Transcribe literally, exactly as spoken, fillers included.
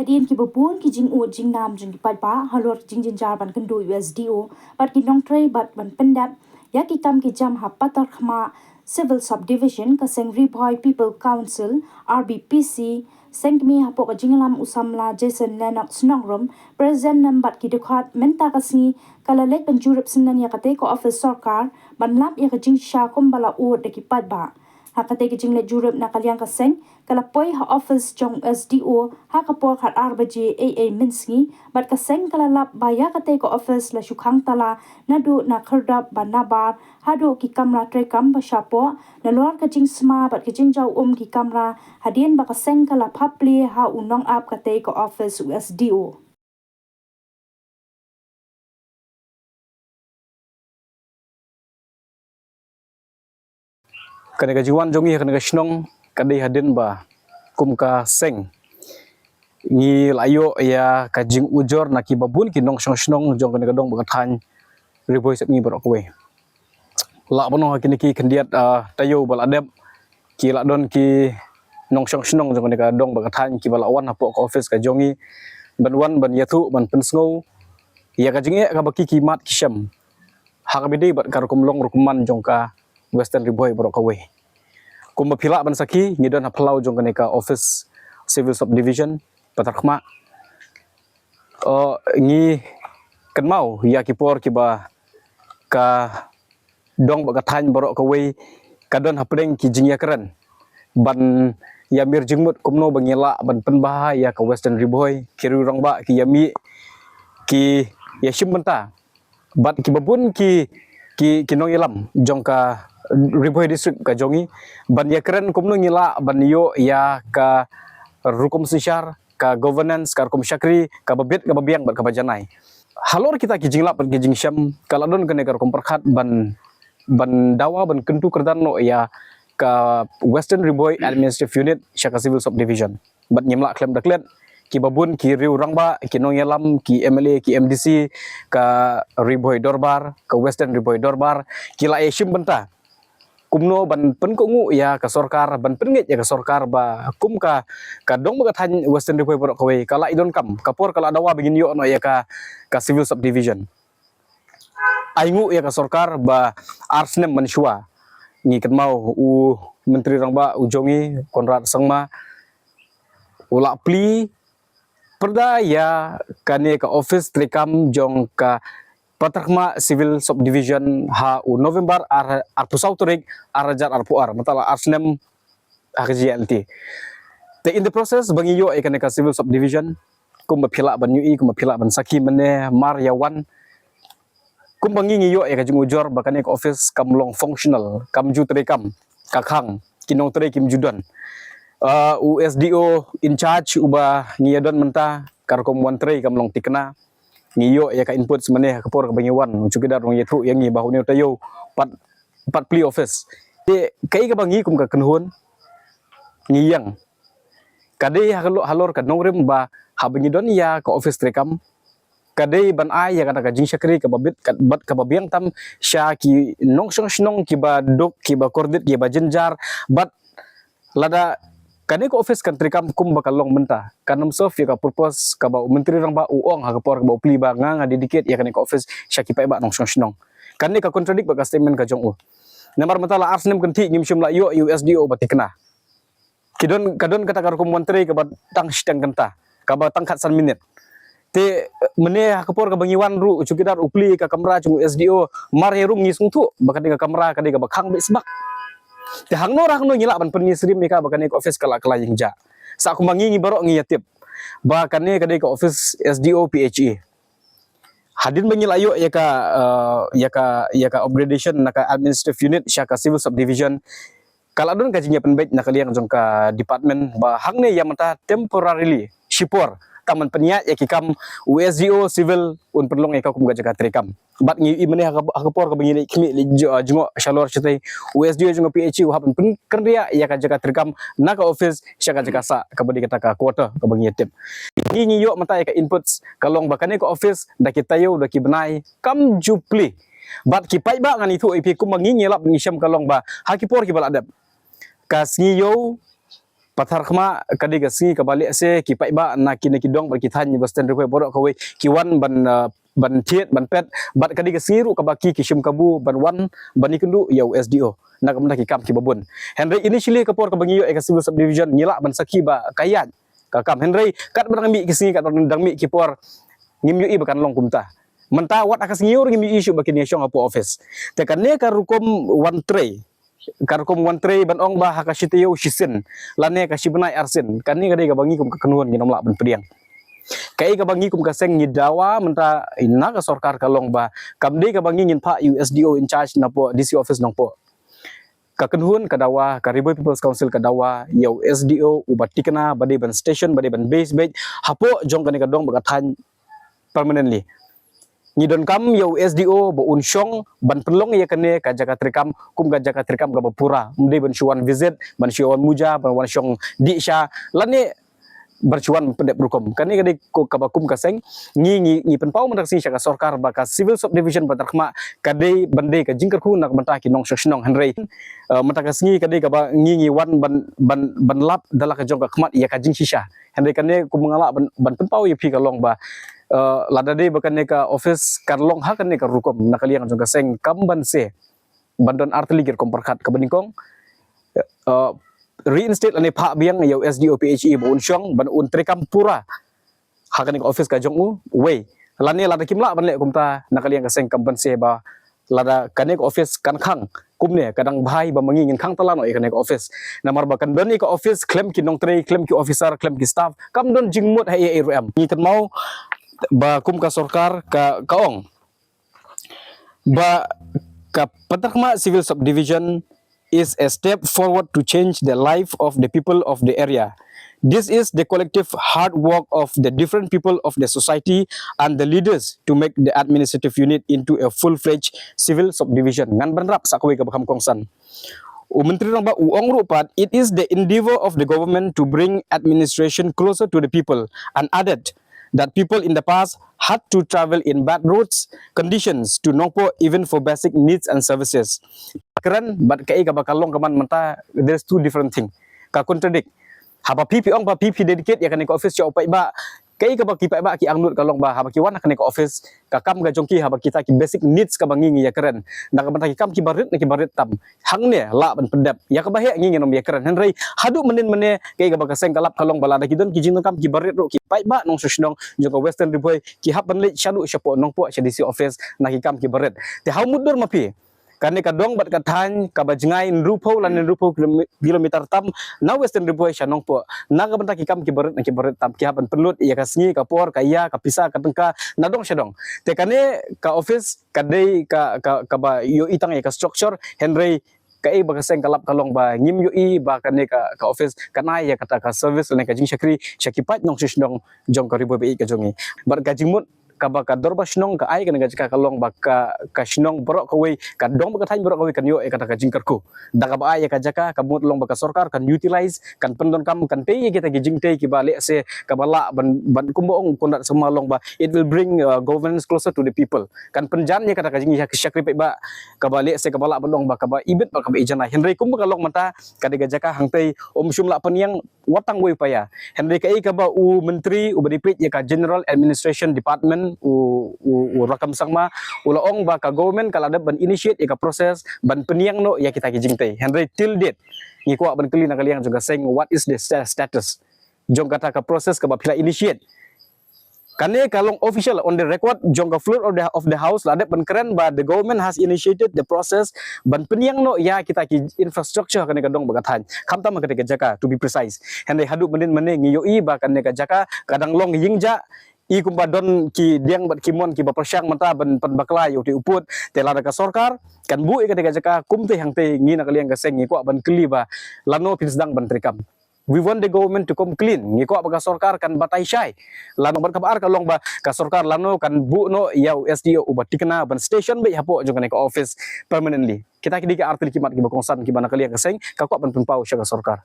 Ktien kiba bun ki jingud jingnam jong ki paidbah halor ki jingjynjar ban kynduh ïa u S D O bad ki nongtrei bad ban pyndep ïa ki kam ki jam ha Patharkhmah Civil Subdivision, ka seng Ri Bhoi People Council, R B P C, seng kmie hapoh ka jingïalam u samla Jason Lennox Nongrum, President, nam bad ki dkhot, mynta ka sngi ka la leit ban jurip synran ïa katei ka office sorkar ban lap ïa ka jingshisha kumba la ud da ki paidbah. Ha katei ka jingleit jurip na ka liang ka seng, ka la poi ha office jong u S D O ha ka por khatar baje eiei mynsngi, bad ka seng ka la lap ba ïa katei ka office la shu khang tala naduh na khyrdop ba nabar haduh ki kamra treikam ba shapoh, nalor ka jingsma bad ka jingjaw um ki kamra, hadien ba ka seng ka la phaplie ha u nongap katei ka office u S D O. Kane ka jingwan jong ngi ha kane ka shnong ka dei hadien ba kum ka seng ngi la ïoh ïa ka jingujor na kiba bun ki nongshong shnong jong kane ka dong bad ka thaiñ Ri Bhoi Sepngi baroh kawei. Lah ban ong ha kine ki khyndiat, ah, taïew ba la dep, ki la don ki nongshong shnong jong kane ka dong bad ka thaiñ kiba la wan hapoh ka office ka jong ngi ban wan ban ïathuh ban pynsngew ïa ka jingeh kaba ki ki mad ki shem ha kaba ïadei bad ka rukom long rukom man jong ka Western Ri Bhoi baroh kawei. Kumba phi lah ban sakhi, ngi don ha phyllaw jong kane ka office Civil Subdivision Patharkhmah. Oh, ngi kynmaw ïa ki por kiba ka dong bad ka thaiñ baroh kawei ka don hapdeng ki jingïakren ban ïamir jingmut kumno ba ngi lah ban pynbha ïa ka Western Ri Bhoi, ki riew rangbah ki ïamih, ki ïashim bynta bad kiba bun ki, ki, ki nongïalam jong ka Ri Bhoi District ka jong ngi ban ïakren kumno ngi lah ban ïoh ïa ka rukom synshar, ka governance, ka rukom shakri kaba bit kaba biang bad kaba janai. Halor kita ki jinglap bad ki jingshem, ka la don kane ka rukom pyrkhat ban, ban dawa ban kyntu kyrdan noh ïa ka Western Ri Bhoi Administrative Unit sha ka Civil Subdivision. Bad ngim lah khlem da klet, kiba bun ki riew rangbah, ki nongïalam, ki M L A, ki M D C, ka Ri Bhoi Dorbar, ka Western Ri Bhoi Dorbar, ki la ïashim bynta kumno ban pynkohnguh ïa ka sorkar, ban pynngeit ïa ka sorkar ba kum ka, ka dong bad ka thaiñ Western Ri Bhoi baroh kawei ka la ïadon kam, ka por ka la dawa ba ngin ïoh noh ïa ka, ka Civil Subdivision. Ai nguh ïa ka sorkar ba ar snem mynshuwa ngi kynmaw u Myntri Rangbah u jong ngi Conrad Sangma u la plie pyrda ïa kane ka office treikam jong ka Patharkhmah Civil Subdivision ha u November ar, arphew saw tarik, ar hajar arphew ar, mynta la ar snem ha ka jingïaid lynti. Te in the process ba ngi ïoh ïa kane ka Civil Subdivision, kumba phi lah ban ïohi, kumba phi lah ban sakhi mynne mar ïa wan, kumba ngi ngi ïoh ïa ka jingujor ba kane ka office kam long functional, kam ju treikam, ka khang, ki nongtrei kim ju don. Ah, u S D O in charge uba ngi ïadon mynta, ka rukom wan trei kam long thikna. Ngi ïoh ïa ka inputs mynne ha ka por kaba ngi wan, u chowkidar u ïathuh ïa ngi ba une u taïew pat, pat plie office. Te kaei kaba ngi kum ka kynhun ngi ïeng, ka dei ha ka lo-, halor ka nongrim ba haba ngi don ïa ka office treikam, ka dei ban ai ïa kata ka jingshakri kaba bit, ka, bad kaba biang tam sha ki nongshong shnong kiba duk, kiba kordit, kiba jynjar, bad lada kane ka office kan treikam kumba ka long mynta, kan ym serve ïa ka purpose kaba u Myntri Rangbah u ong ha ka por kaba u plie ba nga nga dedicate ïa kane ka office sha ki paidbah nongshong shnong. Kane ka contradict bad ka statement ka jong u. Namar mynta la ar snem kynthih ngim shym la ïoh ïa u S D O ba thikna. Ki don, ka don kata ka rukom wan trei kaba tang shiteng kynta, kaba tang khatsan minit. Te mynne ha ka por kaba ngi wan ruh, u chowkidar u plie ka kamra jong u S D O, mar ïa rung ngi sngewthuh ba kane ka kamra ka dei kaba khang beit sbak. Te hangno re hangno ngi lah ban pynmih syriem ïa ka ba kane ka office ka lah, ka lah ïeng jah. Sa kumba ngi ngi baroh ngi ïa tip ba kane ka dei ka office S D O P H E. Hadien ba ngi la ïoh ïa ka, eh, ïa ka, ïa ka upgradation na ka administrative unit sha ka civil subdivision, ka la don ka jingïapynbeit na ka liang jong ka department ba hangne ïa mynta temporarily shipor, tang ban pynïaid ïa ki kam, u S D O civil un pynlong ïa ka kum ka jaka treikam. Bad ngi ïohi mynne ha ka, ha ka por kaba ngi leit khmih, leit jngoh shalor shatei, u S D O jong ka P H E u hap ban pynkynriah ïa ka jaka treikam na ka office sha ka jaka sah kaba dei kata ka quarter kaba ngi ïa tip. Ngi, ngi ïoh mynta ïa ka inputs ka long ba kane ka office da ki taïew da ki bnai kam ju plie. Bad ki paidbah, ngan ïathuh ïa phi kumba ngi ngi lap ngi shem ka long ba ha ki por kiba la dep, ka sngi ïew Pathar khmat ka dei ka sngi kaba lehse ki paidbah na kine ki dong bad ki thaiñ Western Ri Bhoi baroh kawei ki wan ban, uh, ban thied ban peit, bad ka dei ka sngi ruh kaba ki ki shim kabu ban wan ban ïakynduh ïa u S D O na ka bynta ki kam kiba bun. Hynrei initially ka por kaba ngi ïoh ïa ka civil subdivision ngi lah ban sakhi ba ka ïaid ka kam, hynrei katba dang mih ki sngi, katba dang mih ki por, ngim ïohi ba kan long kumta. Mynta wat ha ka sngi ruh ngim ïohi shuh ba kin ïashong hapoh office. Te kane ka rukom wan trei, ka rukom wan trei ban ong ba ha ka shi taïew shisien lane ka shi bnai arsien, kane ka dei kaba ngi kum ka kynhun ngin ym lah ban pdiang. Kaei kaba ngi kum ka seng ngi dawa mynta na ka sorkar ka long ba kam dei kaba ngi ngin phah ïa u S D O in charge napoh D C office Nongpoh. Ka kynhun ka dawa, ka Ri Bhoi People's Council ka dawa ïa u S D O uba tikna ba dei ban station, ba dei ban base beit hapoh jong kane ka dong bad ka thaiñ permanently. Ngi donkam ïa u S D O ba un shong ban pynlong ïa kane ka jaka treikam kum ka jaka treikam kaba pura. Ym dei ban shu wan visit, ban shu wan muja, ban wan shong dih sha lane ban shu wan pyndep rukom. Kane ka dei ko kaba kum ka seng ngi, ngi, ngi pynpaw mynta ka sngi sha ka sorkar ba ka civil subdivision Pathar khmat ka dei ban dei ka jingkyrkhu na ka bynta ki nongshong shnong, hynrei, uh, mynta ka sngi ka dei kaba ngi, ngi wan ban, ban, ban lap da la ka jong ka khmat ïa ka jingshisha. Hynrei kane kum nga lah ban, ban pynpaw ïa phi ka long ba, uh, lada dei ba kane ka office kan long ha kane ka rukom na ka liang jong ka seng, kam ban se ban don artylli ki rukom pyrkhat. Kaba nyngkong, uh, reinstate lane phah biang ïa u S D O P H E ba un shong ban un treikam pura ha kane ka office ka jong u. Wei, lane lada kim lah ban leh kumta na ka liang ka seng, kam ban se ba lada kane ka office kan khang kumne, ka dang bha ba ma ngi ngin khang tala noh ïa kane ka office. Namar ba kan don ïa ka office khlem ki nongtrei, khlem ki officer, khlem ki staff, kam don jingmut ha ei ei ruh em. Ngi kynmaw ba kum ka sorkar ka, ka ong ba ka Pathar khmat Civil Subdivision is a step forward to change the life of the people of the area. This is the collective hard work of the different people of the society and the leaders to make the administrative unit into a full-fledged civil subdivision. Ngan ban wrap sa kawei kaba kham kongsan. U Myntri Rangbah u ong ruh pat, it is the endeavor of the government to bring administration closer to the people, and added that people in the past had to travel in bad roads conditions to Nongpoh even for basic needs and services. Kren bad kaei kaba ka long ka man mynta, there's two different thing. Ka contradict. Haba phi phi ong ba phi phi dedicate ïa kane ka office sha u paidbah, kaei kaba ki paidbah ki angnud ka long ba haba ki wan ha kane ka office, ka kam ka jong ki haba kita ki basic needs kaba ngi ngi ïa kren na ka bynta ki kam kiba rit ne kiba rit tam, hangne lah ban pyndep. Ïa kaba heh ngi ngin ym ïa kren. Hynrei haduh mynnin mynne kaei kaba ka seng ka lap ka long ba lada ki don ki jingdonkam kiba rit ruh, ki paidbah nongshong shnong jong ka Western Ri Bhoi ki hap ban leit shaduh shapoh Nongpoh sha D C office na ki kam kiba rit. Te ha u mutdur ma phi, kane ka dong bad ka thaiñ kaba jngai hynriewphew lane hynriewphew kilometer tam na Western Ri Bhoi sha Nongpoh, na ka bynta ki kam kiba rit ne kiba rit tam, ki hap ban pynlut ïa ka sngi, ka por, ka ïa, ka pisa, ka tyngka na dong sha dong. Te kane ka office ka dei ka, ka, kaba ïohi tang ïa ka structure, hynrei kaei ba ka seng ka lap ka long ba ngim ïohi ba kane ka, ka office kan ai ïa kata ka service lane ka jingshakri sha ki paid nongshong shnong jong ka Ri Bhoi ba ïeit ka jong ngi. Bad ka jingmut kaba ka dorbar shnong ka ai kane ka jaka ka long ba ka, ka shnong baroh kawei, ka dong bad ka thaiñ baroh kawei kan ïoh ïa kata ka jingkyrkhu. Da kaba ai ïa ka jaka, ka mut long ba ka sorkar kan utilize, kan pyndonkam, kan tei ïa kita ki jingtei kiba lehse kaba lah ban, ban kumba ong u Conrad Sangma long ba it will bring, uh, governance closer to the people. Kan pynjan ïa kata ka jingshakri paidbah kaba lehse kaba lah ban ong ba kaba ibit bad kaba ijanai. Hynrei kumba ka long mynta, ka dei ka jaka hangtei, ym shym lah pynïeng wat tang wei u paia. Hynrei kaei kaba u Myntri uba dei peit ïa ka General Administration Department, u, u, u Rakkam Sangma, u la ong ba ka government ka la dep ban initiate ïa ka process ban pynïeng noh ïa kita ki jingtei. Hynrei till date ngi kwah ban kylli na ka liang jong ka seng, what is the sta-, status jong kata ka process kaba phi la initiate? Kane ka long official on the record jong ka floor of the, of the house, la dep ban kren ba the government has initiated the process ban pynïeng noh ïa kita ki infrastructure kane ka dong bad ka thaiñ, khamtam ha kane ka jaka, to be precise. Hynrei haduh mynnin mynne ngi ïohi ba kane ka jaka ka dang long ïing jah, i kumba don ki dieng bad ki mon kiba pyrshang mynta ban pynbakla ïa utei u pud. Te lada ka sorkar kan buh ïa kane ka jaka kumtei hangtei, ngi na ka liang ka seng ngi kwah ban kylli ba lano phin sdang ban treikam. We want the government to come clean. Ngi kwah ba ka sorkar kan batai shai. Lano, bad kaba ar ka long ba ka sorkar lano kan buh noh ïa u S D O uba tikna ban station beit hapoh jong kane ka office permanently. Kita ki dei ki artylli ki mat kiba kongsan kiba na ka liang ka seng ka kwah ban pynpaw sha ka sorkar.